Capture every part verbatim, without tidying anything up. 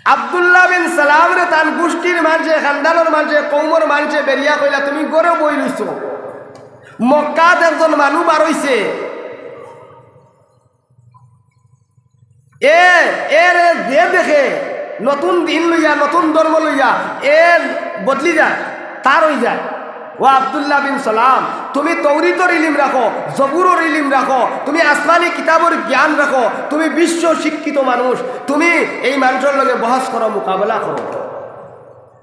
আব্দুল্লাহ বিন সালামরে তান গুষ্টির মানষে, খানদানর মানষে, কওমর মানষে বেড়িয়া কইলা, "তুমি ঘরো বই রইছো।" মক্কাত একজন মানুষ বার অইছে, এ, এরে যে দেখে নতুন দিন লইয়া, নতুন ধর্ম লইয়া, এ বদলি যায়, তার অই যায়। ও আব্দুল্লাহ বিন সালাম, তুমি তৌরিতর ইলিম রাখো, জবুরর ইলিম রাখো, তুমি আসমানি কিতাবর জ্ঞান রাখো, তুমি বিশ্ব শিক্ষিত মানুষ, তুমি এই মানষর লগে বহস করো, মোকাবেলা করো।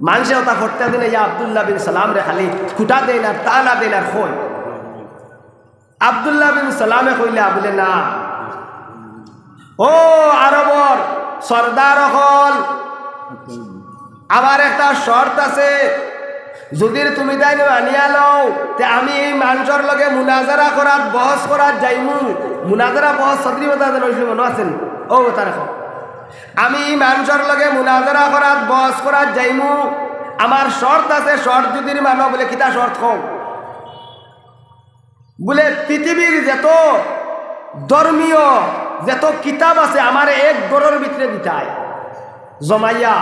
মানষে ওটা করতে দিলে ইয়া আব্দুল্লাহ বিন সালামরে খালি খুটা দেইন আর তানা দেইন আর কইন। আব্দুল্লাহ বিন সালামে কইলা বুলে, "না, ও আরবর সর্দার অকল, আমার একটা শর্ত আছে, যুদি তুমি তাইন মানিয়া লও, তে আমি এই মানষর লগে মুনাজারা করাত, বহস করাত যাইমু।" মুনাজারা, বহস, সদরি কথা যেন অইছিল, মনো আছে নি? ও তার এখন, "আমি এই মানষর লগে মুনাজারা করাত, বহস করাত যাইমু, আমার শর্ত আছে, শর্ত যুদি মানো।" বুলে, "কিতা শর্ত কও?" বুলে, "পৃথিবীর যত ধর্মীয় যত কিতাব আছে, আমারে এক ঘরর ভিতরে দিতায় জমাইয়া,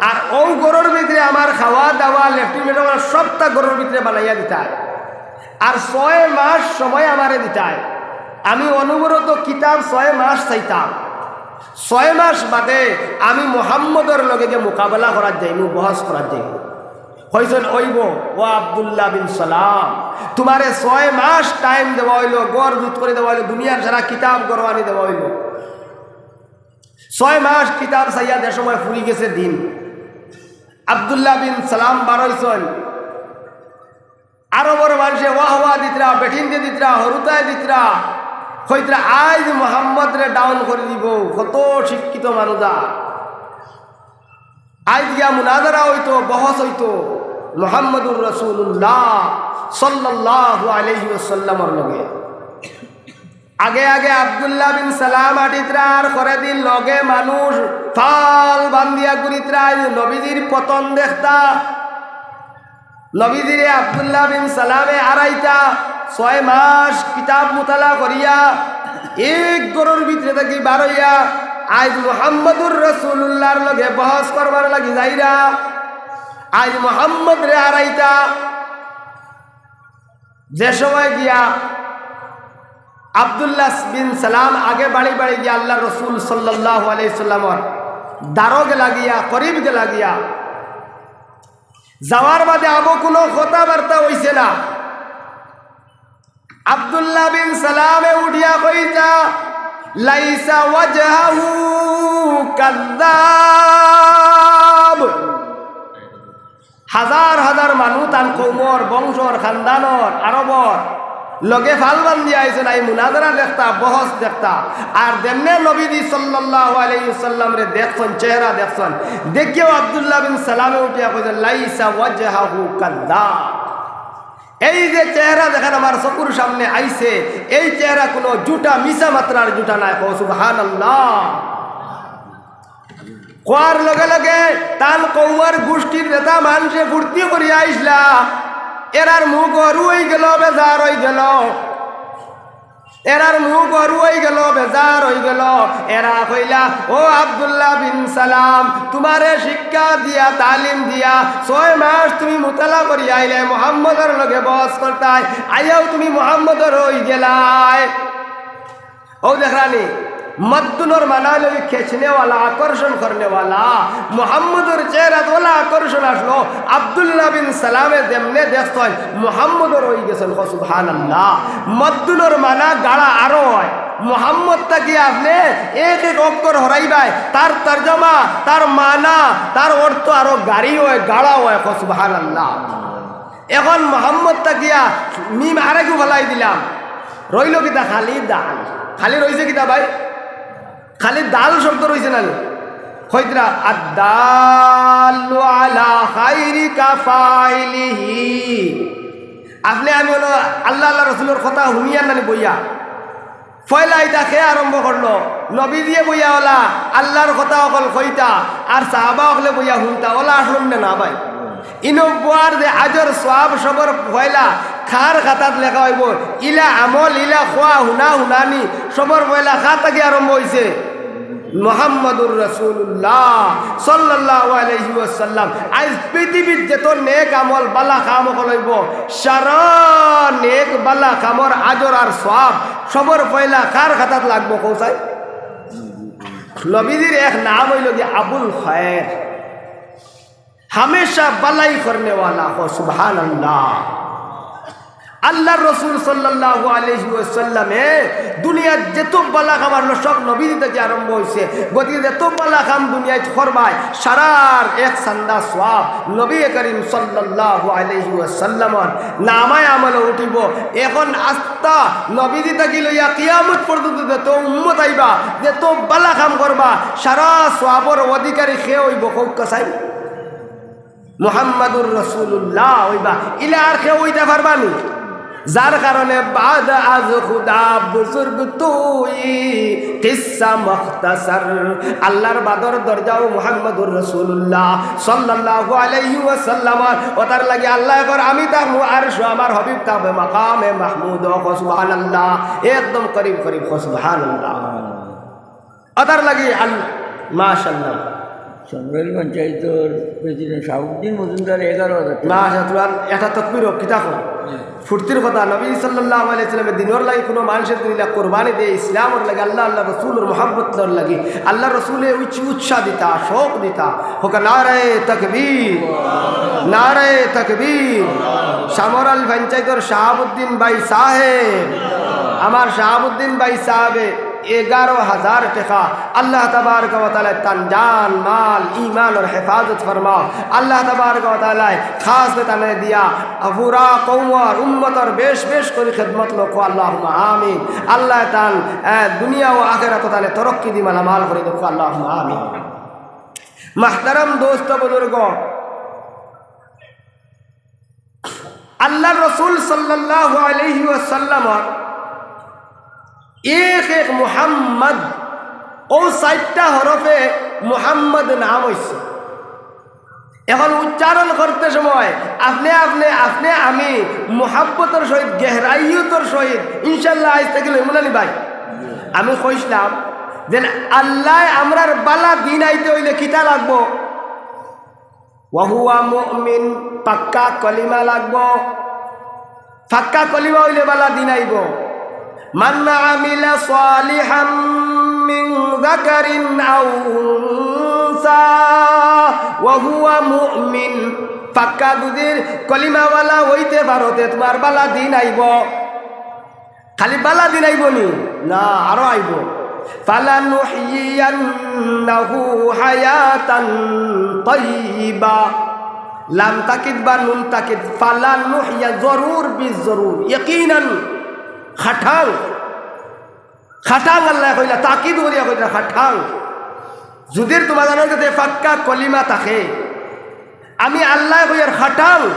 আর অউ ঘরর ভিতরে আমার খাওয়া দাওয়া, লেট্রিন বেথনা, সবটা ঘরর ভিতরে বানাইয়া দিতায়, আর ছয় মাস সময় আমারে দিতায়, আমি অনবরত কিতাব ছয় মাস চাইতাম, ছয় মাস বাদে আমি মোহাম্মদর লগে গিয়া মোকাবেলা করাত যাইমু, বহস করাত যাইমু।" কইছইন, "অইবো, ও আব্দুল্লাহ বিন সালাম, তুমারে ছয় মাস টাইম দেওয়া অইলো, ঘর জুত করি দেওয়া অইলো, দুনিয়ার সারা কিতাব ঘরো আনি দেওয়া অইলো।" ছয় মাস কিতাব চাইয়া যে সময় ফুরি গেছে দিন, আব্দুল্লাহ বিন সালাম বার অইছইন। আরবর মানষে ওয়াহ ওয়াহ দিতরা, বেটিন্তে দিতরা, হরুতায় দিতরা, কইতরা, "আইজ মোহাম্মদরে ডাউন করি দিবো, কত শিক্ষিত মানুষ।" আইজ গিয়া মুনাজারা অইতো, বহস অইতো মুহাম্মদুর রাসূলুল্লাহ সাল্লাল্লাহু আলাইহি ওয়াসাল্লামর লগে। আগে আগে আব্দুল্লাহ বিন সালাম আটিতরা, আর করে দিন লগে মানুষ ফাল বান্ধিয়া ঘুরিতরা, আইজ নবীজির পতন দেখতা। নবীজিরে আব্দুল্লাহ বিন সালামে আড়াইতা, ছয় মাস কিতাব মুতালা করিয়া, এক ঘরর ভিতরে থাকি বার অইয়া, আইজ মুহাম্মদুর রাসূলুল্লাহর লগে বহস করবার লাগি যাইরা। আইজ মুহাম্মদরে আড়াইতা। যে সময় গিয়া আব্দুল্লাহ বিন সালাম আগে বাড়ি বাড়ি গিয়া আল্লাহর রাসূল সাল্লাল্লাহু আলাইহি সাল্লামর দারো গেলা গিয়া, করিব গেলা গিয়া, যাওয়ার বাদে আবো কুনু কথাবার্তা অইছে না। আব্দুল্লাহ বিন সালামে উঠিয়া কইতা, "লাইসা ওয়াজহাহু কাযযাব।" হাজার হাজার মানুষ তান কওমর, বংশর, খানদানর, আরবর লগে ফাল বান্ধিয়া আইছইন, আইয়া মুনাজারা দেখতা, বহস দেখতা। আর যেমনে নবীজি সাল্লাল্লাহু আলাইহি ওয়াসাল্লামরে দেখছইন, চেহারা দেখছইন, দেখিয়াউ আব্দুল্লাহ বিন সালামে উঠিয়া কইছইন, "লাইসা ওয়াজহাহু কাযযাব।" এই যে চেহারা যেখান আমার চকুর সামনে আইছে, এই চেহারা কুনু জুটা, মিছা মাতরার জুটা নায়। কও সুবহানাল্লাহ। কওয়ার লগে লগে তান কওমর গুষ্টির যেতা মানষে ফুর্তি করিয়া আইছলা, এরার মুখ অরু অইগেলো, বেজার অইগেলো। এরার মুখ অরু অইগেলো, বেজার অইগেলো। এরা কইলা, "ও আব্দুল্লাহ বিন সালাম, তুমারে শিক্ষা দিয়া, তালিম দিয়া, ছয় মাস তুমি মুতালা করিয়া আইলায়, মুহাম্মদর লগে বহস করতায়, আইয়াউ তুমি মুহাম্মদর অইগেলায়।" অউ দেখরানি, মদ্দুনর মানা অইলো কি খেচনেওয়ালা, আকর্ষণ করনেওয়ালা। মুহাম্মদর চেহারাত অলা আকর্ষণ আসলো, আব্দুল্লাহ বিন সালামে যেমনে দেখছইন, মুহাম্মদর অইগেছইন। কও সুবহানাল্লাহ। মদ্দুনর মানা গাড়া আরো অয়। মুহাম্মদ থাকি আপনে এক এক অক্ষর হরাইবায়, তার তর্জমা, তার মানা, তার অর্থ আরো গাড়ি অয়, গাড়া অয়। কও সুবহানাল্লাহ। এখন মোহাম্মদ থাকিয়া মিম আরেকগু ফালাই দিলাম, রইলো কিতা? খালি দাল। খালি রইছে কিতা ভাই? খালি দাল শব্দ রইছে না নি? কইতরা, "আদ-দাল্লু আলা খাইরি কাফাইলিহি।" আপনে আমি অইলো আল্লাহ, আল্লাহ রসুলর কথা হুনিয়ার না নি বইয়া? পয়লা ইতা কে আরম্ভ করলো? নবীজিয়ে বইয়া অলা আল্লাহর কথা অকল কইতা, আর সাহাবা অকলে বইয়া হুনতা, অলা আসলো নে না ভাই? ইনো বওয়ার যে আজর সওয়াব সবর পয়লা কার খাতাত লেখা অইবো, ইলা আমল, ইলা কওয়া, হুনা, হুনানি, সবর পয়লা কার থাকি আরম্ভ অইছে? মুহাম্মাদুর রাসূলুল্লাহ সাল্লাল্লাহু আলাইহি ওয়াসাল্লাম। আইজ পৃথিবীত যত নেক আমল বালা কাম অকল অইবো, সারা নেক বালা কামর আজর আর সওয়াব সবর পয়লা কার খাতাত লাগবো কও চাই? নবীজির এক নাম অইলো গি আবুল খায়ের, হামেশা বালাই করনেওয়ালা। কও সুবহানাল্লাহ। আল্লার রসুল সাল্লাল্লাহু আলাইহি ওয়াসাল্লামে দুনিয়াত যত বালা কাম আনলো সব নবীজি থাকি আরম্ভ অইছে। গতিকে যত বালা কাম দুনিয়াত করবায় সারার এক চান্দা সওয়াব নবী করিম সাল্লাল্লাহু আলাইহি ওয়াসাল্লামর নামায় আমলো উঠিবো। এখন আস্তা নবীজি থাকি লইয়া কিয়ামত পর্যন্ত যত উম্মত আইবা, যত বালা কাম করবা, সারা সওয়াবর অধিকারী কে অইবো কউক্কা চাই? মুহাম্মাদুর রাসূলুল্লাহ অইবা, ইলা আর কেউ অইতা পারবা নি? যার কারণে বাদ আজ খুদা বুজুর্গ তুই কিসসা মুখতাসর। আল্লার বাদর দরজাও মুহাম্মাদুর রাসূলুল্লাহ সাল্লাল্লাহু আলাইহি ওয়াসাল্লাম। অতার লাগি আল্লায় কর, "আমি থাকমু আরশো, আমার হাবিব থাকবে মাকামে মাহমুদ।" কও সুবহানাল্লাহ। একদম করিব করিব, কও সুবহানাল্লাহ। অতার লাগি আল-, মাশাআল্লাহ। চন্দ্রইল পঞ্চায়েতর প্রেসিডেন্ট শাহাবুদ্দিন মজুমদার এগারো হাজার টেকা। মাশাআল্লাহ, তুমার একটা তকবির হোক, কিতা কও? ফুর্তির কথা, নবী সাল্লাল্লাহু আলাইহি ওয়াসাল্লামে দিনর লাগি কুনু মানষে যদি ইলা কুরবানি দেয়, ইসলামর লাগি, আল্লাহ, আল্লাহ রসুলর মহব্বতর লাগি, আল্লাহ রসুলে উৎস-, উৎসাহ দিতা, শখ দিতা, হোক নারায়ে তাকবীর, নারায়ে তাকবীর। সামরাইল পঞ্চায়েতর শাহাবুদ্দিন ভাই সাহেব, আমার শাহাবুদ্দিন ভাই সাহেবে এগারো হাজার টেকা। আল্লাহ তাবারক ওয়া তাআলায় তান জান, মাল, ইমানর হেফাজত ফরমাও। আল্লাহ তাবারক ওয়া তাআলায় খাস বেতনে দিয়া পুরা কওমর, উম্মতর বেশ বেশ করি খেদমত লক্ষ। আল্লাহুম্মা আমিন। আল্লায় তান, আহ, দুনিয়া ও আখেরাত তানে তরক্কি দি মালামাল করি লক্ষ। আল্লাহুম্মা আমিন। মাহতারাম দোস্ত বুজুর্গ, আল্লার রসুল সাল্লাল্লাহু আলাইহি ওয়াসাল্লামর এক এক মুহাম্মদ, অউ চাইরটা হরফে মুহাম্মদ নাম অইছে। এখন উচ্চারণ করতে সময় আপনে, আপনে, আপনে আমি মুহাব্বতর সহিত, গেহরাইয়তর সহিত, ইনশাআল্লাহ, আইজ থাকি লইমু না নি ভাই? আমি কইছলাম যে আল্লায় আমরার বালা দিন আইতে অইলে কিতা লাগবো? ওয়াহুয়া মুমিন, পাক্কা কলিমা লাগবো। পাক্কা কলিমা অইলে বালা দিন আইবো। মান আমিলা সালিহাম মিন যাকারিন আও উনসা ওয়াহুয়া মুমিন। পাক্কা যুদি কলিমাওয়ালা অইতে পারো, তে তুমার বালা দিন আইবো। খালি বালা দিন আইবো নি? না, আরো আইবো। ফালানুহইয়ান্নাহু হায়াতান তাইয়িবা। লাম তাকিদ বা নুন তাকিদ, ফালানুহইয়া, জরুর বি জরুর, ইয়াকিনান, খাটাং। খাটাং আল্লায় কইলা, তাকিদ করিয়া কইলা, খাটাং। যুদি তুমার জানো যে পাক্কা কলিমা থাকে, আমি আল্লায় কইয়ার খাটাং,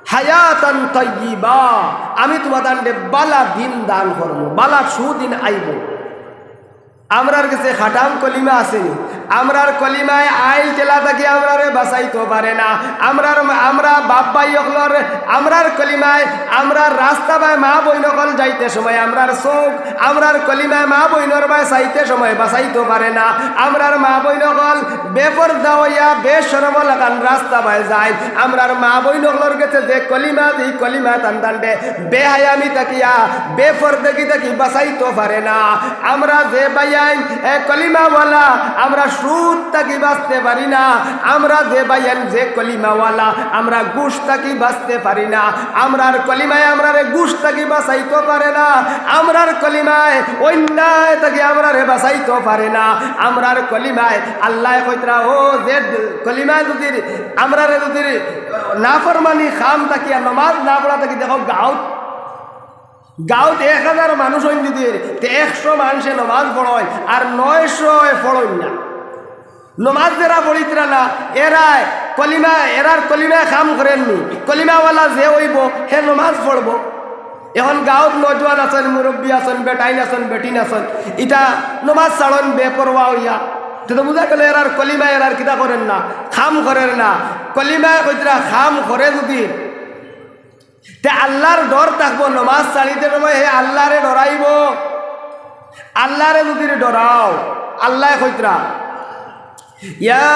হায়াতান তাইয়িবা, আমি তুমাদানরে বালা দিন দান করমু, বালা সুদিন আইবো। আমরার গেছে খাটাং কলিমা আছে নি? আমরার কলিমায় আইল ঠেলা থাকি আমরারে বাঁচাইতো পারে না। আমরার, আমরা বাপ ভাই অকলর, আমরার কলিমায়, আমরার রাস্তা বায় মা বইন অকল যাইতে সময় আমরার চউখ, আমরার কলিমায় মা বইনর বায় চাইতে সময় বাঁচাইতো পারে না। আমরার মা বইন অকল বেপর্দা অইয়া বেশরম লাখান রাস্তা বায় যায়। আমরার মা বইন অকলর গেছে যে কলিমা, যেই কলিমা তান তানরে বেহায়ামি থাকিয়া, বেপর্দাগি থাকি বাঁচাইতো পারে না। আমরা যে ভাইয়াইন, এ, কলিমাওয়ালা, আমরা সুদ থাকি বাঁচতে পারি না। আমরা যে ভাইয়াইন যে কলিমাওয়ালা, আমরা ঘুষ থাকি বাঁচতে পারি না। আমরার কলিমায় আমরারে ঘুষ থাকি বাঁচাইতো পারে না। আমরার কলিমায় অন্যায় থাকি আমরারে বাঁচাইতো পারে না। আমরার কলিমায় আল্লায় কইতরা, ও যে কলিমায় যুদি আমরারে যুদি নাফরমানি কাম থাকিয়া নমাজ না পড়া থাকি, দেখো গাঁওত, গাঁওত এক হাজার মানুষ অইন যুদি, তে একশো মানষে নমাজ পড়ইন আর নয়শোয় পড়ইন না। নমাজ যেরা পড়িতরা না, এরায় কলিমা, এরার কলিমায় কাম করের নি। কলিমাওয়ালা যে অইবো, হে নমাজ পড়বো। এখন গাঁওত নওজোয়ান আছইন, মুরব্বি আছইন, বেটাইন আছইন, বেটিন আছইন, ইতা নমাজ ছাড়ইন বেপরোয়া অইয়া। তে তো বুঝা গেল এরার কলিমায় এরার কিতা করের না, কাম করের না। কলিমায় কইতরা কাম করে যুদি, তে আল্লার ডর থাকবো, নমাজ ছাড়িতে সময় হে আল্লারে ডরাইবো। আল্লারে যুদি ডরাও, আল্লায় কইতরা, ইয়া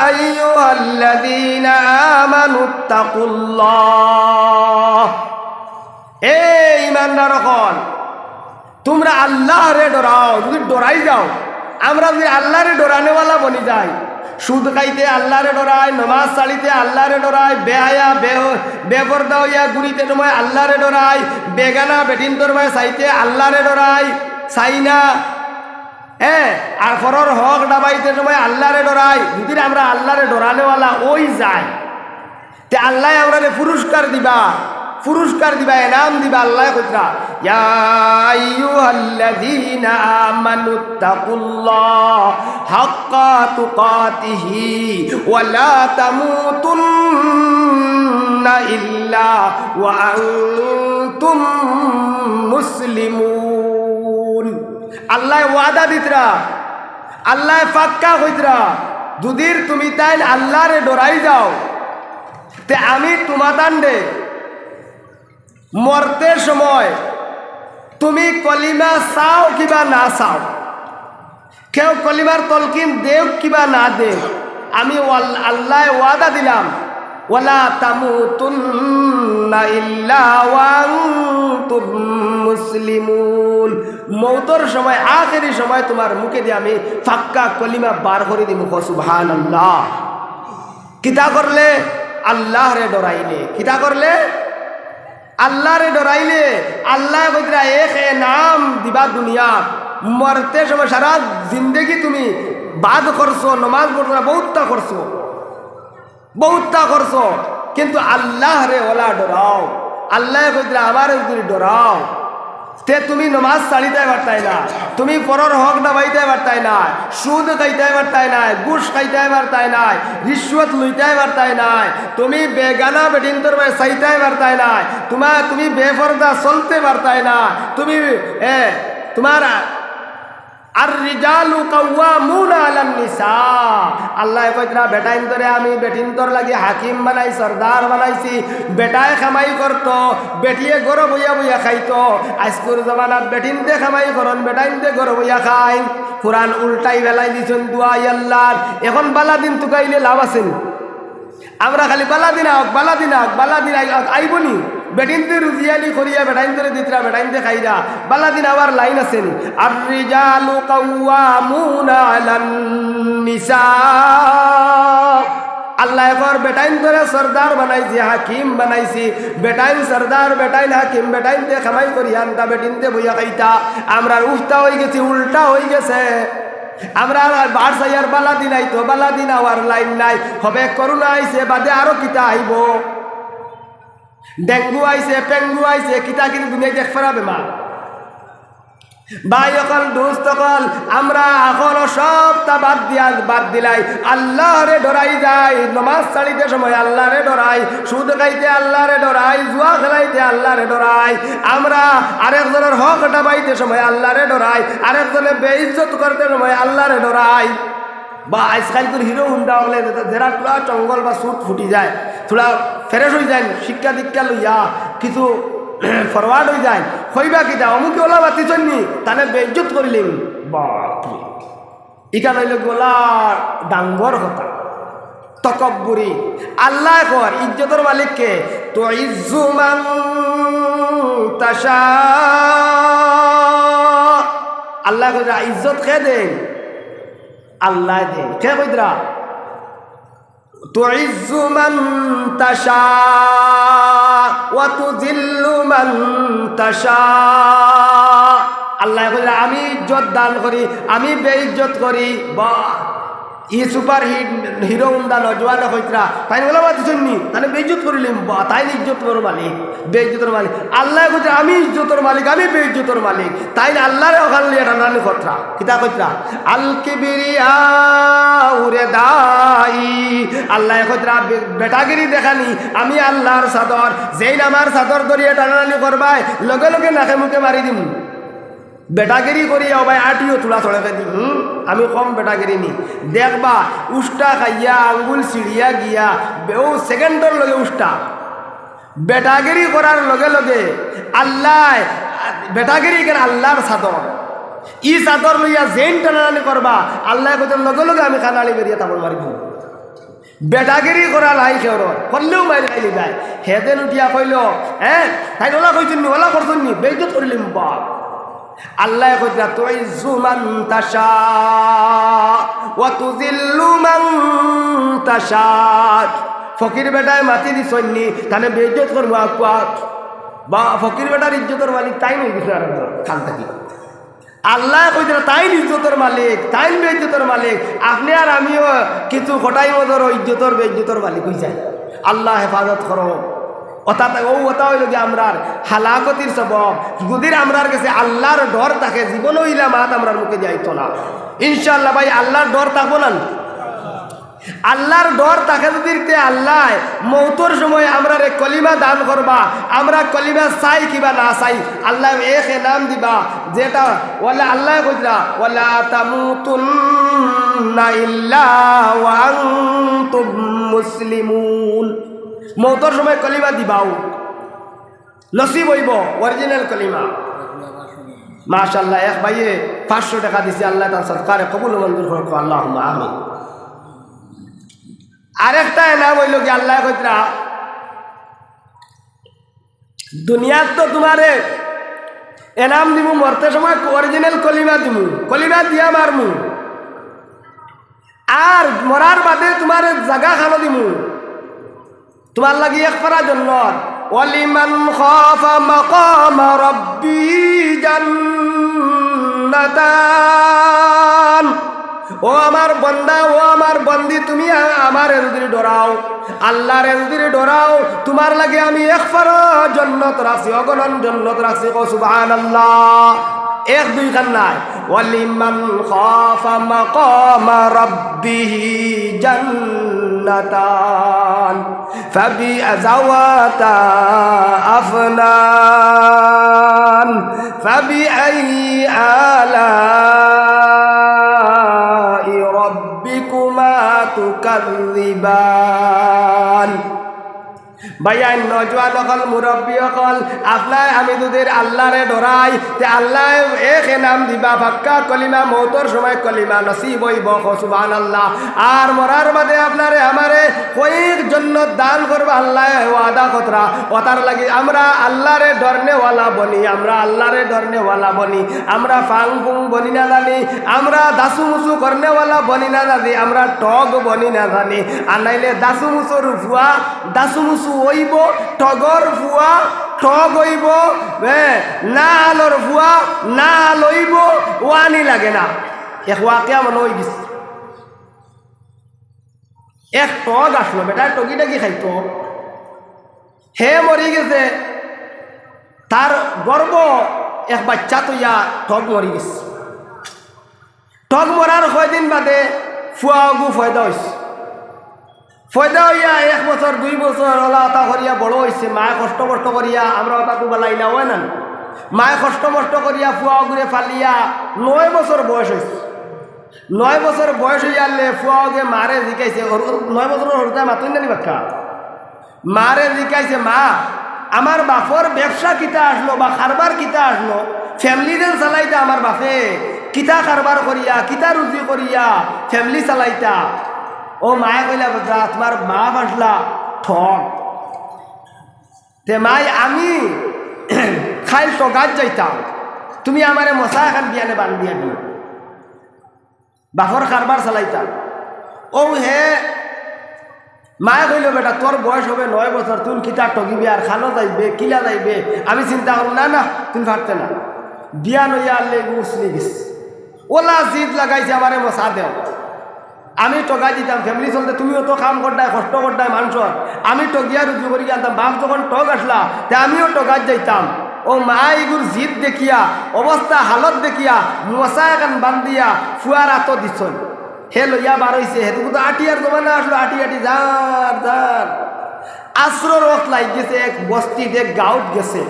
আইয়ুহাল্লাযীনা আমানুত্তাকুল্লাহ, এ ঈমানদার অকল, তুমরা আল্লারে ডরাও। যুদি ডরাই যাও, আমরা যুদি আল্লারে ডরানেওয়ালা বনি যাই, সুদ খাইতে আল্লারে ডরাই, নমাজ ছাড়িতে আল্লারে ডরাই, বেহায়া, বে-, বেপর্দা অইয়া ঘুরিতে সময় আল্লারে ডরাই, বেগানা বেটিন্তর বায় চাইতে আল্লারে ডরাই, চাই না, হ্যাঁ, আর পরর হক দাবাইতে সময় আল্লারে ডরাই। যুদি আমরা আল্লারে ডরানেওয়ালা অই যাই, তে আল্লায় আমরারে পুরস্কার দিবা, পুরস্কার দিবা, এনাম দিবা। আল্লায় কইতরা, ইয়া আইয়ুহাল্লাযীনা আমানুত্তাকুল্লাহ হাক্কা তুকাতিহি ওয়া লা তামুতুন্না ইল্লা ওয়া আনতুম মুসলিমুন। আল্লায় ওয়াদা দিতরা, আল্লায় পাক্কা কইতরা, যুদির তুমি তাইন আল্লারে ডরাই যাও, তে আমি তুমাতানরে মরতে সময় তুমি কলিমা চাও কিবা না চাও, কেউ কলিমার তলকিন দেউক কিবা না দেউক, আমি ওয়াল-, আল্লায় ওয়াদা দিলাম, ওয়ালা তামুতুন্না ইল্লা ওয়া আনতুম মুসলিমুন। মউতর সময়, আখেরি সময় তুমার মুখেদি আমি পাক্কা কলিমা বার করি দিমু। কও সুবহানাল্লাহ। কিতা করলে? আল্লারে ডরাইলে। কিতা করলে? আল্লারে ডরাইলে। আল্লায় কইতরা এক এনাম দিবা দুনিয়াত, মরতে সময় সারা জিন্দেগি তুমি বাদ করছো, নমাজ পড়ছো না, বউততা করছো, বউততা করছো, কিন্তু আল্লারে অলা ডরাও। আল্লায় কইতরা আমারে যুদি ডরাও, তে তুমি নমাজ ছাড়িতায় পারতায় না, তুমি পরর হক দাবাইতায় পারতায় না, সুদ খাইতায় পারতায় না, ঘুষ খাইতায় পারতায় না, রিশওয়াত লইতায় পারতায় না, তুমি বেগানা বেটিন্তর বায় চাইতায় পারতায় না, তুমা-, তুমি বেপর্দা চলতে পারতায় না, তুমি, এ, তুমার আর রিজালু কাওয়ামুনা আলান নিসা। আল্লায় কইতরা, বেটাইন্তরে আমি বেটিন্তর লাগি হাকিম বানাই, সর্দার বানাইছি। বেটায় কামাই করতো, বেটিয়ে ঘরো বইয়া বইয়া খাইতো। আইজকুর জমানাত বেটিন্তে কামাই করইন, বেটাইন্তে ঘরো বইয়া খাইন। কুরআন উল্টাই ফালাই দিছইন দুয়াই আল্লার। এখন বালা দিন তুকাইলে লাভ আছে নি? আমরা খালি বালা দিন আউক, বালা দিন আউক, বালা দিন আই-, আইবো নি? বেটিন্তে রুজিয়ানি করিয়া বেটাইন্তরে দিতরা, বেটাইন্তে খাইরা, বালা দিন আওয়ার লাইন আছে নি? আর রিজালু কাওয়ামুনা আলান নিসা। আল্লায় কর বেটাইন্তরে সর্দার বানাইছি, হাকিম বানাইছি। বেটাইন সর্দার, বেটাইন হাকিম, বেটাইন্তে কামাই করিয়া আনতা, বেটিন্তে বইয়া খাইতা। আমরার উল্টা অইগেছে, উল্টা অইগেছে। আমরার বার চাইয়ার বালা দিন আইতো, বালা দিন আওয়ার লাইন নাই। হবে করোনা আইছে, বাদে আরো কিতা আইবো? ডেঙ্গু আইছে, পেঙ্গু আইছে, কিতা কিতা দুনিয়াত দেখফেরা বেমার। ভাই অকল, দোস্ত অকল, আমরা অখন সবতা বাদ দিয়া, বাদ দিলাই, আল্লারে ডরাই যাই। নমাজ ছাড়িতে সময় আল্লারে ডরাই, সুদ খাইতে আল্লারে ডরাই, জুয়া খেলাইতে আল্লারে ডরাই। আমরা আরেকজনর হক দাবাইতে সময় আল্লারে ডরাই, আরেকজনে বেইজ্জত করতে সময় আল্লারে ডরাই। বা আইজকাইল তোর হিরো হুন্ডা অকলে যেরা থুড়া জঙ্গল বা সুট ফুটি যায়, থুড়া fresh অই যায়, শিক্ষা দীক্ষা লইয়া কিছু forward অই যায়, কইবা কিতা, অমুকে অলা মাতিছইন নি, তানে বেইজ্জত করিলিম। বাপরে, ইখান অইলো গলা ডাঙ্গর কথা, তকব্বুরি। আল্লায় কর ইজ্জতর মালিক কে? তুইজ্জু মান তাশা। আল্লায় কইরা ইজ্জত কে দেইন? আল্লায় দেইন। কে কইতরা? তুইজ্জু মান তাশা ওয়া তুযিল্লু মান তাশা। আল্লায় কইরা, আমি ইজ্জত দান করি, আমি বেইজ্জত করি। বাহ, ই superhit হিরো হুন্ডা নওজোয়ানে কইতরা, তাইন অলা মাতিছইন নি, তানে বেইজ্জত করিলিম। বাহ, তাইন ইজ্জতর মালিক, বেইজ্জতর মালিক। আল্লায় কইরা, আমি ইজ্জতর মালিক, আমি বেইজ্জতর মালিক। তাইন আল্লারে অখান লইয়া টানাটানি করতরা। কিতা কইতরা? আল কিবরিয়াউ রিদাই। আল্লায় কইতরা, বে-, বেটাগিরি দেখানি, আমি আল্লার চাদর। যেইন আমার চাদর ধরিয়া টানাটানি করবায়, লগে লগে নাকে মুখে মারি দিমু। বেটাগিরি করিয়া ও ভাই আটিও তুলা ছড়াকে দি, হুম, আমি কম বেটাগিরি নি। দেখবা, উষ্টা খাইয়া, আঙ্গুল ছিড়িয়া গিয়া, বেউ সেকেন্ডর লগে উষ্টা। বেটাগিরি করার লগে লগে আল্লায়, বেটাগিরি কেন আল্লার চাদর। ই চাদর লইয়া যেইন টানাটানি করবা, আল্লায় কইতা লগে লগে আমি কানাড়ি বেরিয়া থাপড় মারি দিমু। বেটাগিরি করা নাই কেউর, করলেউ মাইর খাইলিবায়। হে যেন উঠিয়া কইলো, "হে, তাইন অলা কইছইন নি, অলা করছইন নি, বেইজ্জত করিলিমু বাপ।" আল্লায় কইতা, "তুইজ্জু মান তাশা ওয়া তুযিল্লু মান তাশা।" ফকির বেটায় মাতি দিছইন নি, তানে বেইজ্জত করমু আকুয়া। বা ফকির বেটার ইজ্জতর মালিক তাইন অইগেছইন আর কাল থাকি। আল্লায় কইতরা তাইন ইজ্জতর মালিক, তাইন বেইজ্জতর মালিক। আপনে আর আমিও কিছু কটাই মজর ইজ্জতর বেইজ্জতর মালিক অইযাই। আল্লায় হেফাজত করো। অর্থাৎ অউ অতা অইলো গি আমরার হালাকতির সবব। যুদি আমরার গেছে আল্লার ডর থাকে, জীবনও ইলা মাত আমরার মুখে দিয়া আইতো না। ইনশাআল্লাহ ভাই, আল্লার ডর থাকবো না নি? আল্লার ডর থাকে যুদি, তে আল্লায় মউতর সময় আমরারে কলিমা দান করবা। আমরা কলিমা চাই কিবা না চাই, আল্লায় এক এনাম দিবা, যেটা ওয়ালা আল্লায় কইতরা, "ওয়ালা তামুতুন্না ইল্লা ওয়া আনতুম মুসলিমুন।" মউতর সময় কলিমা দিবাউ, নসিব অইবো original কলিমা। মাশাআল্লাহ, এক ভাইয়ে পাঁচশো টেকা দিছে, আল্লায় তান সদকারে কবুল ও মঞ্জুর করউক, আল্লাহুম্মা আমিন। আরেকটা এনাম অইলো গি, আল্লায় কইতরা, "দুনিয়াত তো তুমারে এনাম দিমু, মরতে সময় original কলিমা দিমু, কলিমা দিয়া মারমু, আর মরার বাদে তুমারে জাগা খানো দিমু।" তুমার লাগি এক ফারা জন্নত। ওয়ালিমান খাফা মাকামা রাব্বিহি জান্নাতান। ও আমার বন্দা, ও আমার বন্দি, তুমি আ-, আমারে যুদি ডরাও, আল্লারে যুদি ডরাও, তুমার লাগি আমি এক ফারা জন্নত রাখছি, অগণন জন্নত রাখছি। কও সুবহানাল্লাহ। এক দুই খান নায়। ওয়ালিমান খাফা মাকামা রাব্বিহি জান্নাতান। ফাবি-, যাওয়াতা আফনান। ফাবিআইয়ি আলাই রাব্বিকুমা তুকাযযিবান। ভাইয়াইন, নওজোয়ান অকল, মুরব্বি অকল, আপনার আমি যুদি আল্লারে ডরাই, তে আল্লায় এক এনাম দিবা, পাক্কা কলিমা, মউতর সময় কলিমা নসিব অইবো, কও সুবহানাল্লাহ। আর মরার বাদে আপনারে আমারে কয়েক জন্নত দান করবা আল্লায় ওয়াদা করতরা। অতার লাগি আমরা আল্লারে ডরনেওয়ালা বনি, আমরা আল্লারে ডরনেওয়ালা বনি, আমরা ফাং ফুং বনি না জানি, আমরা দাসুমুসু করনেওয়ালা বনি না জানি, আমরা ঠগ বনি না জানি। আর নাইলে দাসুমুসুর ফুয়া দাসুমুসু অইবো, ঠগর ফুয়া ঠগ অইবো, হ্যাঁ, না আলর ফুয়া না আল অইবো, ওয়ানি লাগে না। এক ওয়াকিয়া মনো অইগেছে। এক ঠগ আছলো, বেটায় ঠগি ঠগি খাইতো, হে মরি গেছে, তার গর্ভ এক বাইচ্চা থইয়া ঠগ মরি গেছে। ঠগ মরার কয়দিন বাদে ফুয়া অগু পয়দা অইছে। পয়দা অইয়া এক বছর, দুই বছর অলা অতা করিয়া বড় অইছে। মায় কষ্ট মষ্ট করিয়া, আমরা অতা খুব বালা ইলা অয় না নি? মায় কষ্ট মষ্ট করিয়া ফুয়া অগুরে পালিয়া নয় বছর বয়স অইছে। নয় বছর বয়স অইয়ারলে ফুয়া অগে মারে জিকাইছে, ওর, ওর নয় বছরর হুরুতায় মাতইন না নি বাক্কা? মারে জিকাইছে, "মা, আমার বাপর ব্যবসা কিতা আছলো বা কারবার কিতা আছলো? Family যেন চালাইতা আমার বাপে, কিতা কারবার করিয়া, কিতা রুজি করিয়া family চালাইতা?" অউ মায়ে কইলা, "বেটা, তুমার বাপ আছলা ঠগ। তে মাই, আমি কাইল ঠগাত যাইতাম, তুমি আমারে মশা এখান বিয়ানে বান্ধিয়া দিও।" বাপর কারবার চালাইতা। অউ হে মায়ে কইলো, "বেটা, তোর বয়স হবে নয় বছর, তুই কিতা ঠগিবে আর খানো যাইবে, কিলা যাইবে?" আমি চিন্তা করলাম, "না, না, তুই পারতে না।" বিয়ান অইয়া আরলে এগু উছলি গেছে। অলা জিদ লাগাইছে, "আমারে মশা দেও, আমি ঠগাই দিতাম, family চলতে তুমি অত কাম করতায়, কষ্ট করতায় মানষর, আমি ঠগিয়া রুজি করিয়া আনতাম, বাপ যখন ঠগ আছলা, তে আমিও ঠগাত যাইতাম।" অউ মায় ইগুর জিদ দেখিয়া, অবস্থা হালত দেখিয়া, মশা এখান বান্ধিয়া ফুয়ার আতো দিছইন। হে লইয়া বার অইছে, হেতু তো আটিয়ার জমানা আছলো, আটি আটি যার যার। আছরর ওয়াক্ত লাগি গেছে, এক বস্তিত, এক গাঁওত গেছে।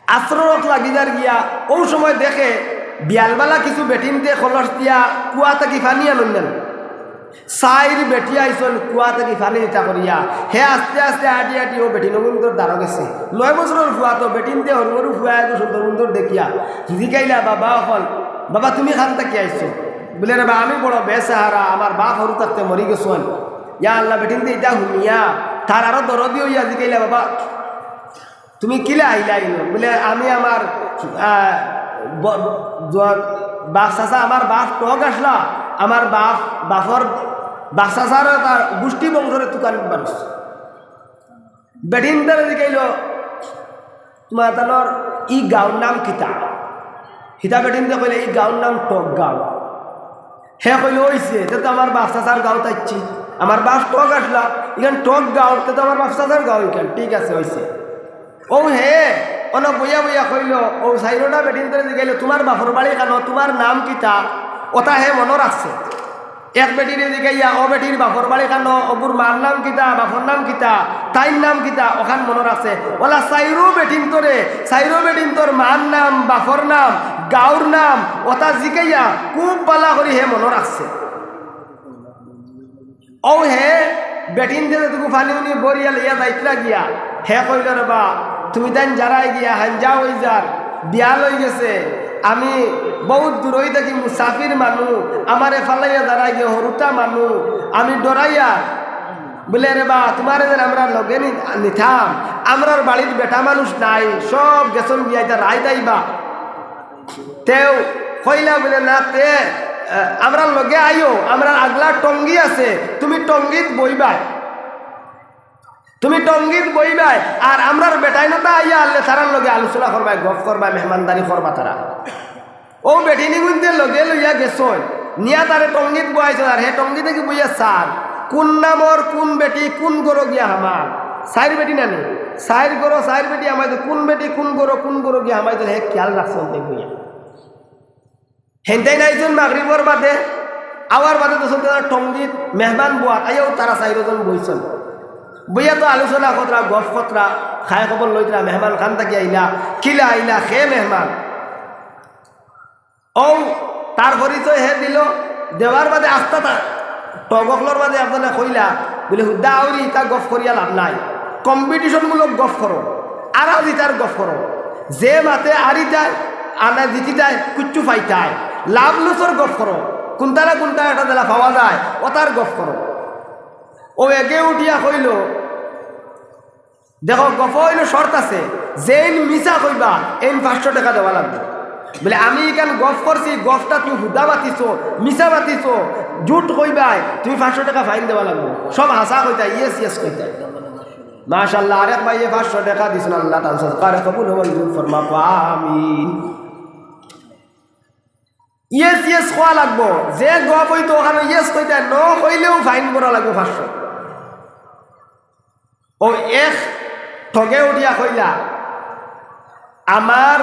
আছরর ওয়াক্ত লাগি যার গিয়া, অউ সময় দেখে বিয়ালবালা কিছু বেটিন্তে কলস দিয়া কুয়া থাকি পানি আনইন না নি। চাইর বেটি আইছইন কুয়া থাকি পানি দিতা করিয়া, হে আস্তে আস্তে আটি আটি অউ বেটিন অগুইন্তর দ্বারো গেছে। নয় বছরর ফুয়া তো, বেটিন্তে হুরু হুরু ফুয়া এগু সুন্দর সুন্দর দেখিয়া জিকাইলা, "বাবা অকল, বাবা তুমি কান থাকি আইছো?" বুলে, "রে বা, আমি বড় বেসাহারা, আমার বাপ হুরু থাকতে মরি গেছইন।" ইয়া আল্লাহ, বেটিন্তে ইতা হুনিয়া তার আরো দরদি অইয়া জিকাইলা, "বাবা, তুমি কিলা আইলা ইনো?" বুলে, "আমি আমার, আহ, ব-, জ-, বাপ চাচা, আমার বাপ টগ আছলা, আমার বাপ, বাপর বাপ চাচার তার গুষ্টি বংশরে তুকান বারুস।" বেটিন্তরে জিকাইলো, "তুমার তানর ই গাঁওর নাম কিতা?" হিতা বেটিন্তে কইলে, "ই গাঁওর নাম টগ গাঁও।" হে কইলো, "অইছে, তে তো আমার বাপ চাচার গাঁওত আইছি, আমার বাপ টগ আছলা, ইখান টগ গাঁও, তে তো আমার বাপ চাচার গাঁও ইখান, ঠিক আছে, অইছে।" অউ হে অনো বইয়া বইয়া কইলো, অউ চাইরোটা বেটিন্তরে জিকাইলো, "তুমার বাপর বাড়ি কানো, তুমার নাম কিতা?" অতা হে মনো রাখছে। এক বেটিরে জিকাইয়া, "অউ বেটির বাপর বাড়ি কানো, অগুর মার নাম কিতা, বাপর নাম কিতা, তাইর নাম কিতা?" অখান মনো রাখছে। অলা চাইরো বেটিন্তরে, চাইরো বেটিন্তর মার নাম, বাপর নাম, গাঁওর নাম, অতা জিকাইয়া খুব ভালা করি হে মনো রাখছে। অউ হে বেটিন্তে যেটুকু পানি উনি বরিয়া লইয়া যাইতরা গিয়া, হে কইলো, "রে বা, তুমি তাইন যারায় গিয়া হাইঞ্জা অইযার, বিয়াল অইগেছে, আমি বউত দূরই থাকি মুসাফির মানু, আমারে ফালাইয়া যারায় গিয়া হুরুতা মানু, আমি ডরাইয়ার।" বুলে, "রে বা, তুমারে যেন আমরা লগে নি-, নিতাম, আমরার বাড়িত বেটা মানুষ নাই, সব গেছইন গিয়া, ইতা রাইত আইবা।" তেউ কইলা বুলে, "না তে, আহ, আমরার লগে আইও, আমরার আগলা টঙ্গি আছে, তুমি টঙ্গিত বইবায়, তুমি টঙ্গিত বইবায়, আর আমরার বেটাইনতা আইয়া হারলে তারার লগে আলোচনা করবায়, গফ করবায়, মেহমানদারি করবা তারা।" অউ বেটিনিগুইন্তে লগে লইয়া গেছইন, নিয়া তারে টঙ্গিত বওয়াইছইন, আর হে টঙ্গি থাকি বইয়া চার, কুন নামর কুন বেটি কুন ঘরো গিয়া হামার, চাইর বেটি নানি, চাইর ঘরো চাইর বেটি হামাইতো, কুন বেটি কুন ঘরো কুন ঘরো গিয়া হামাইতো, হে খিয়াল রাখছইন তে বইয়া। হেনতাইন আইছইন মাগরিবর বাদে, আওয়ার বাদে তো চলতে তারা টঙ্গিত মেহমান বওয়াত, আইয়াউ তারা চাইরোজন বইছইন। বইয়া তো আলোচনা করতরা, গফ করতরা, খায় খবর লইতরা, মেহমান কান থাকি আইলা, কিলা আইলা, কে মেহমান। অউ তার পরিচয় হে দিলো, দেওয়ার বাদে আস্তা তা-, টগ অকলর বাদে একজনে কইলা, বুলে, "হুদ্দা আউরি ইতা গফ করিয়া লাভ নাই, competition-মূলক গফ করো, আরা জিতার গফ করো, যে মাতে আরিতায়, আনা জিতিতায়, কুচ্ছু পাইতায়, লাভ লুসর গফ করো, কুনতা না কুনতা একটা যেলা পাওয়া যায়, অতার গফ করো।" অউ এগে উঠিয়া কইলো, দেখো, গফো অইলো শর্ত আছে, যেইন মিছা কইবা, এইন পাঁচশো টেকা দেওয়া লাগবো। বুলে, "আমি ইখান গফ করছি, গফটা তুমি হুদা মাতিছো, মিছা মাতিছো, জুট কইবায়, তুমি পাঁচশো টেকা fine দেওয়া লাগবো। সব হাছা কইতায়, yes, yes কইতায়।" মাশাআল্লাহ, আরেক ভাইয়ে পাঁচশো টেকা দিছইন, আল্লাহ তান সদকারে কবুল ও মঞ্জুর ফরমাউক, আমিন। Yes, yes কওয়া লাগবো, যে গফ অইতো অখানো yes কইতায়, ন কইলেও fine ভরা লাগবো পাঁচশো। অউ এক টগে উঠিয়া কইলা, "আমার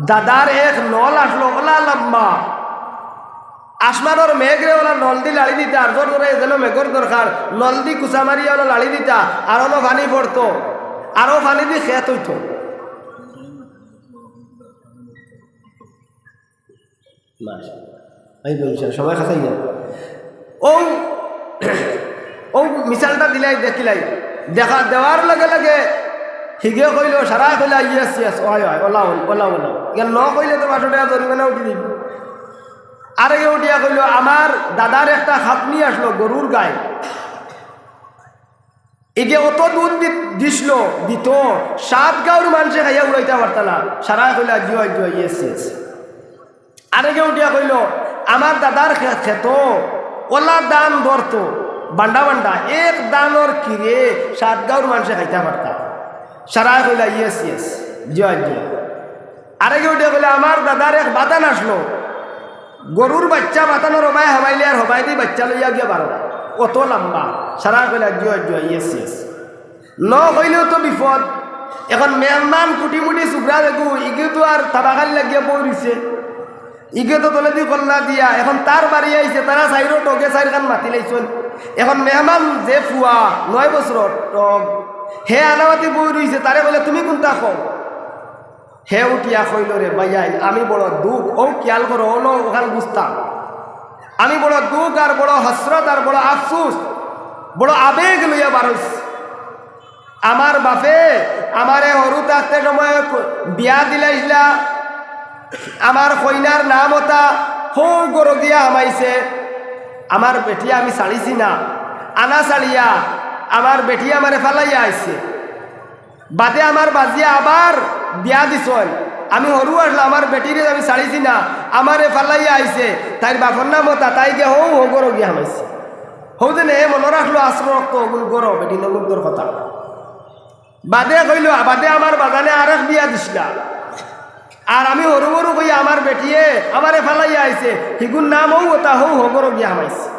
দাদার এক নল আছলো, অলা লাম্বা। আসমানর মেঘরে অলা নলদি লাড়ি দিতা, আর জোর জোরে যেন মেঘর দরকার, নলদি কুচা মারিয়া অলা লাড়ি দিতা, আর অনো পানি পড়তো, আরো পানিদি খেত অইতো।" মাশাআল্লাহ। এই বলছে, সবাই খাতাই যাও। অউ, অউ মিসালটা দিলাই, দেখিলাই। দেখা দেওয়ার লগে লগে হিগে কইলো, সারায় কইলা, "Yes, yes, অয়, অয়, অলা, অলা, অলা।" ইখান ন কইলে তো পাঁচশো টেকা জরিমানা উঠি দিবো। আরেগে উঠিয়া কইলো, "আমার দাদার একটা খাটনি আছলো, গরুর গাই।" ইগে অত দুধ দি-, দিছলো, দিতো, সাত গাঁওর মানষে খাইয়া উড়াইতা পারতা না। সারায় কইলা, "জিও, জিও, yes, yes।" আরেগে উঠিয়া কইলো, "আমার দাদার খে-, খেতো, অলা ধান ধরতো, বান্ডা বান্ডা, এক ধানর কিরে সাত গাঁওর মানষে খাইতা পারতা।" সারায় কইলা, "Yes, yes, জিও, জিও।" আরেগে উঠিয়া কইলো, "আমার দাদার এক বাতান আছলো, গরুর বাইচ্চা বাতানর হবায় হামাইলে আর হবায়দি বাইচ্চা লইয়া গিয়া বারো, অত লাম্বা।" সারায় কইলা, "জিও, জিও, yes, yes।" ন কইলেও তো বিপদ। এখন মেহমান কুটিমুটি সুগরা দেখু, ইগু তো আর তাবাখালি লাগিয়া বই রইছে, ইগু তো তলেদি কল্লা দিয়া, এখন তার বাড়ি আইছে, তারা চাইরো টগে চাইরখান মাতি লাইছইন। এখন মেহমান যে ফুয়া, নয় বছর টগ, হে আনামাতি বই রইছে, তারে কইলে, "তুমি কুনটা কও?" হে উঠিয়া কইলো, "রে ভাইয়াইন, আমি বড় দুখ।" অউ খিয়াল করো, অউ অখান বুঝতাম। আমি বড় দুখ আর বড় হসরত আর বড় আফসুস, বড় আবেগ লইয়া বারইছি। আমার বাফে আমারে হুরু থাকতে সময় বিয়া দিলাইছলা, আমার কইনার নাম অতা হউ ঘরো গিয়া হামাইছে। আমার বেটিয়ে আমি ছাড়িছি না, আনা ছাড়িয়া আমার বেটিয়ে আমারে ফালাইয়া আইছে। বাদে আমার বাজিয়ে আবার বিয়া দিছইন। আমি হুরু আছলাম, আমার বেটিরে আমি ছাড়িছি না, আমারে ফালাইয়া আইছে। তাইর বাফর নাম অতা, তাই গিয়া হউ হউ ঘরো গিয়া হামাইছে। হউ যে নে মনো রাখলো আশ্রয় রক্ত অগুন ঘরো বেটি নগুন্তর কথা। বাদে কইলো, বাদে আমার বাজানে আরেক বিয়া দিছলা। আর আমি হুরু হুরু কইয়া আমার বেটিয়ে আমারে ফালাইয়া আইছে, হিগুর নাম হউ অতা হউ হউ ঘরো গিয়া হামাইছে।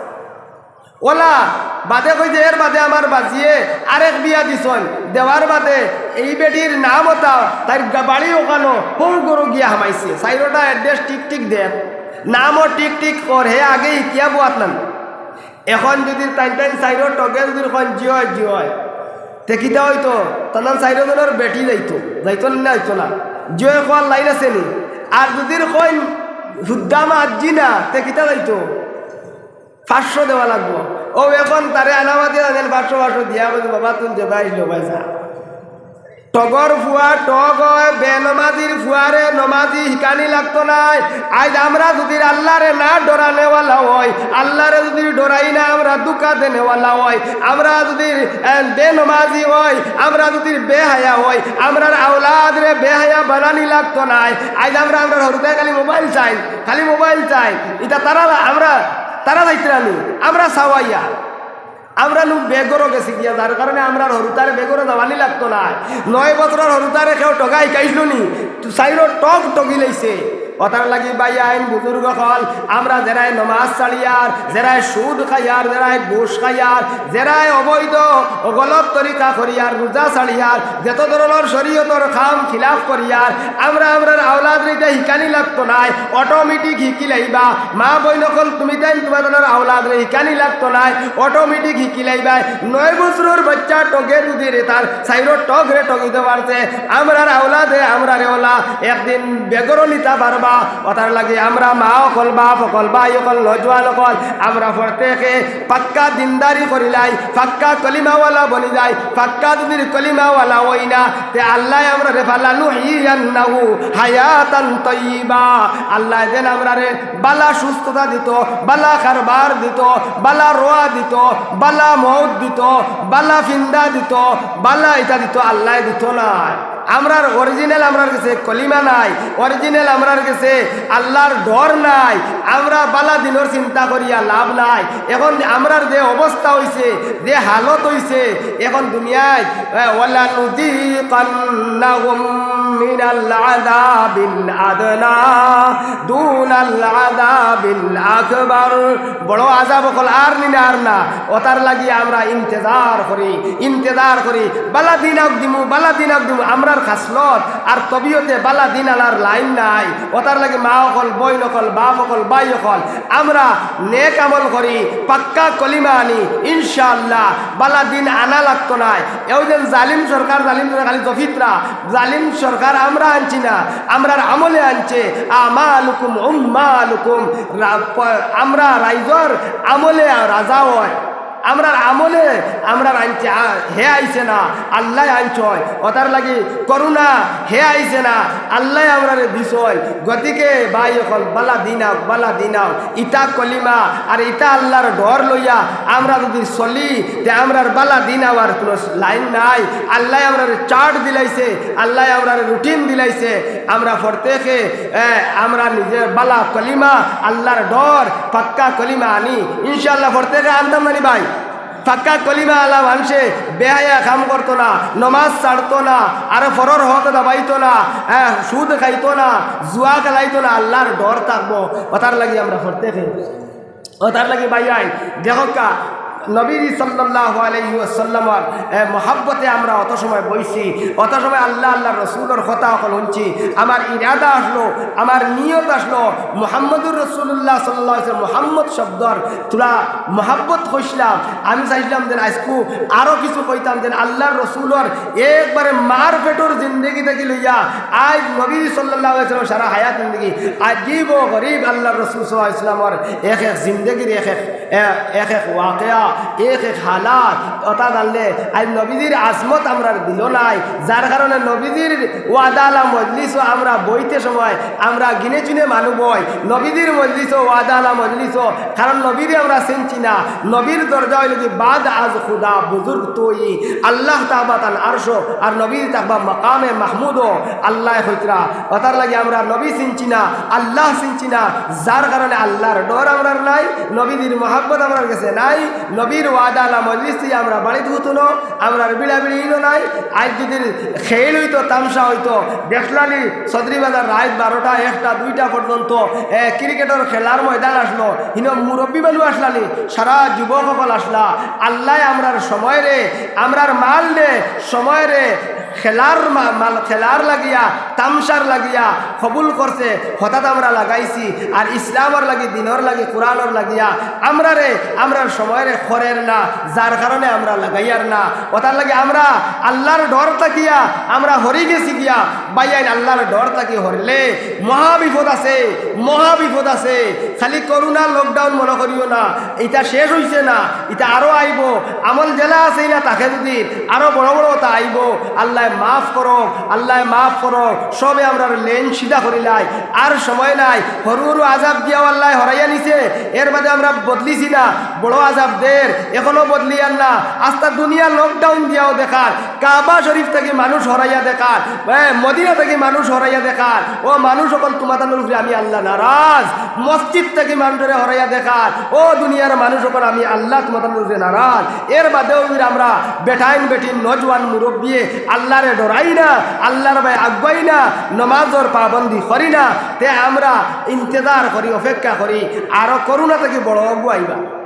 অলা বাদে কইছে, এর বাদে আমার বাজিয়ে আরেক বিয়া দিছইন, দেওয়ার বাদে ই বেটির নাম অতা, তাইর গা-, বাড়ি অখানো, হউ ঘরো গিয়া হামাইছে। চাইরোটা address ঠিক ঠিক দের, নামও ঠিক ঠিক কর, হে আগে ইকিয়া বুয়াত নানি। এখন যুদি তাইন তাইন চাইরো টগে যুদি কইন, "জি অয়, জি অয়", তে কিতা অইতো? তান চাইরো জনর বেটি যাইতো, যাইতো না, যাইতো না? জি অয় কওয়ার লাইন আছে নি? আর যুদি কইন, "হুদ্দা মাতজি না", তে কিতা যাইতো? পাঁচশো দেওয়া লাগবো। অউ এখন তারে আনামাতি আনেন, পাঁচশো, পাঁচশো দিয়া কইন, "বাবা, তুমি যেবায় আইছো অবায় যাও।" টগর ফুয়া টগ অয়, বেনমাজির ফুয়ারে নমাজি হিকানি লাগতো নায়। আইজ আমরা যুদি আল্লারে না ডরানেওয়ালা অই, আল্লারে যুদি ডরাই না আমরা ধুকা দেনেওয়ালা অই, আমরা যুদি, এ, বেনমাজি অই, আমরা যুদি বেহায়া অই, আমরার আওলাদরে বেহায়া বানানি লাগতো নায়। আইজ আমরা, আমরার হুরুতায় খালি মোবাইল চাইন, খালি মোবাইল চাইন। ইতা তারা, আমরা, তারা চাইতরা নি, আমরা চাওয়াইয়া। আমরা নু বেঘরো গেছি গিয়া, যার কারণে আমরার হুরুতারে বেঘরো যাওয়ানি লাগতো নায়। নয় বছরর হুরুতারে কেউ টগা হিকাইছলো নি? চাইরো টগ টগি লাইছে। অতার লাগি ভাইয়াইন বুজুর্গ অকল, আমরা যেরায় নমাজ ছাড়িয়ার, যেরায় সুদ খাইয়ার, যেরায় ঘুষ খাইয়ার, যেরায় অবৈধ ও গলত তরিকা করিয়ার, রুজা ছাড়িয়ার, যত ধরনর শরীয়তর কাম খিলাফ করিয়ার, আমরা আমরার আওলাদরে ইতা হিকানি লাগতো নায়, automatic হিকি লাইবা। মা বইন অকল, তুমি তাইন তুমার আওলাদরে হিকানি লাগতো নায়, automatic হিকি লাইবায়। নয় বছরর বাইচ্চা টগে যুদি রে তার চাইরো টগরে টগিতো পারছে, আমরার আওলাদে আমরারে অলা একদিন বেঘরো নিতা পারবা। অতার লাগি আমরা মা অকল, বাপ অকল, ভাই অকল, নওজোয়ান অকল, আমরা প্রত্যেকে পাক্কা দিনদারি করিলাই, পাক্কা কলিমাওয়ালা বনি যাই। পাক্কা যুদি কলিমাওয়ালা অই না, তে আল্লায় আমরারে ফালা, নুহিয়ান্নাহু হায়াতান তাইয়িবা। আল্লায় যেন আমরারে বালা সুস্থতা দিতো, বালা কারবার দিতো, বালা রোয়া দিতো, বালা মউত দিতো, বালা ফিন্দা দিতো, বালা ইতা দিতো, আল্লায় দিতো নায়। আমরার original আমরার গেছে কলিমা নাই, original আমরার গেছে আল্লার ডর নাই। আমরা বালা দিনর চিন্তা করিয়া লাভ নাই। এখন আমরার যে অবস্থা অইছে, যে হালত অইছে, এখন দুনিয়াত, এ, ওয়ালা নুযীকান্নাহুম মিনাল আযাবিল আদনা দুনাল আযাবিল আকবার। বড় আযাব অকল আর নি না, আর না। অতার লাগি আমরা ইন্তেজার করি, ইন্তেজার করি। বালা দিন আউক দিমু, বালা দিন আউক দিমু। আমরার খাসলত আর তবিয়তে বালা দিন আনার লাইন নাই। অতার লাগি মা অকল, বইন অকল, বাপ অকল, ভাই অকল, আমরা নেক আমল করি, পাক্কা কলিমা আনি, ইনশাআল্লাহ বালা দিন আনা লাগতো নায়। এউ যেন জালিম সরকার, জালিম সরকার খালি জফিতরা, জালিম সরকার আমরা আনছি না, আমরার আমলে আনছে। আমালুকুম উম্মালুকুম, রা-, প-, আমরা রাইজর আমলে রাজা অয়, আমরার আমলে আমরার আনছে, আ-, হে আইছে না, আল্লায় আনছইন। অতার লাগি করোনা হে আইছে না, আল্লায় আমরারে দিছইন। গতিকে ভাই অকল, বালা দিন আউক, বালা দিন আউক, ইতা কলিমা আর ইতা আল্লার ডর লইয়া আমরা যুদি চলি, তে আমরার বালা দিন আওয়ার কুনু লাইন নাই। আল্লায় আমরারে chart দিলাইছে, আল্লায় আমরারে routine দিলাইছে। আমরা প্রত্যেকে, এ, আমরা নিজর বালা কলিমা, আল্লার ডর, পাক্কা কলিমা আনি। ইনশাআল্লাহ প্রত্যেকে আনতাম নানি ভাই? পাক্কা কলিমা আলা মানষে বেহায়া কাম করতো না, নমাজ ছাড়তো না, আর পরর হক দাবাইতো না, এ, সুদ খাইতো না, জুয়া খেলাইতো না, আল্লার ডর থাকবো। অতার লাগি আমরা প্রত্যেকে অতার লাগি ভাইয়াইন, দেখউক্কা, নবীজি সাল্লাল্লাহু আলাইহি ওয়াসাল্লামর, এ, মহব্বতে আমরা অত সময় বইছি, অত সময় আল্লাহ, আল্লাহর রসুলর কথা অকল হুনছি। আমার ইরাদা আসলো, আমার নিয়ত আসলো, মুহাম্মদুর রাসূলুল্লাহ সাল্লাল্লাহু আলাইহি ওয়াসাল্লাম, মুহাম্মদ শব্দর থুড়া মহব্বত কইছলাম। আমি চাইছলাম যেন আইজকু আরো কিছু কইতাম, যেন আল্লাহর রসুলর একবারে মার পেটর জিন্দেগি থাকি লইয়া আইজ নবী সাল্লাল্লাহু আলাইহি ওয়াসাল্লাম সারা হায়াত জিন্দেগি, আজীব ও গরিব আল্লাহর রসুল সাল্লাল্লাহু আলাইহি ওয়াসাল্লামর এক এক জিন্দেগির এক এক এ-, এক এক ওয়াকিয়া, এক এক হালাত, অতা জানলে আইজ নবীজির আজমত আমরার দিলো নাই, যার কারণে নবীজির ওয়াদা আলা মজলিসও আমরা বইতে সময় আমরা গিনে চুনে মানু বই, নবীজির মজলিসও ওয়াদা আলা মজলিসও, কারণ নবীরে আমরা চিনছি না। নবীর দরজা অইলো কি বাদ আজ খুদা বুজুর্গ তুই, আল্লাহ তাকবা তান আরশো, আর নবী তাকবা মাকামে মাহমুদও। আল্লাহ কইতরা, অতার লাগি আমরা নবী চিনছি না, আল্লাহ চিনছি না, যার কারণে আল্লাহর ডর আমরার নাই, নবীজির মহব্বত আমরার গেছে নাই, নবীর ওয়াদা আলা মজলিস থাকি আমরা বাড়িত হুতুনো, আমরার বিড়াবিড়ি ইনো নাই। আইজ যদি খেল অইতো, তামশা অইতো, দেখলানি চৌধুরী বাজার রাইত বারোটা, একটা, দুইটা পর্যন্ত, এ, ক্রিকেটর খেলার ময়দান আসলো, হিনো মুরব্বী মানু আসলানি, সারা যুবক অকল আসলা। আল্লায় আমরার সময়রে, আমরার মালরে, সময়রে খেলার মা-, মাল, খেলার লাগিয়া, তামশার লাগিয়া কবুল করছে, হঠাৎ আমরা লাগাইছি, আর ইসলামর লাগি, দিনর লাগি, কোরআনর লাগিয়া আমরারে, আমরার সময়রে খরের না, যার কারণে আমরা লাগাইয়ার না। অতার লাগি আমরা আল্লাহর ডর থাকিয়া আমরা হরি গেছি গিয়া, ভাইয়াইন, আল্লাহর ডর থাকি হরলে মহা বিপদ আছে, মহা বিপদ আছে। খালি করোনা lockdown মনো করিও না, ইটা শেষ অইছে না, ইটা আরো আইবো। আমল যেলা আছে ইলা থাকে যদি আরো বড় বড় অতা আইবো। আল্লায় মাফ করো, আল্লায় মাফ করো, সবে আমরার লেন সিধা করিলাই। আর সময় নাই, হরু হরু আজাব দিয়াও আল্লায় হরাইয়া নিছে, এর বাদে আমরা বদলিছি না, বড় আজাব দের, এখনো বদলিয়ার না। আস্তা দুনিয়া lockdown দিয়াও দেখার, কাবা শরীফ থাকি মানুষ হরাইয়া দেখার, এ, মদিনা থাকি মানুষ হরাইয়া দেখার। ও মানুষ অকল, তুমাতানর উপরে আমি আল্লাহ নারাজ। মসজিদ থাকি মানুষরে হরাইয়া দেখার, ও দুনিয়ার মানুষ অকল, আমি আল্লাহ তুমাতানর উপরে নারাজ। এর বাদেও যদি আমরা বেটাইন বেটিন নজওয়ান মুরব্বিয়ে আল্লাহরে ডরাই না, আল্লাহর ভয় আগুয়াই না, নমাজর পাবন্দি করি না, তে আমরা ইন্তেজার করি, অপেক্ষা করি, আরো করোনা থাকি বড় অগু আইবা।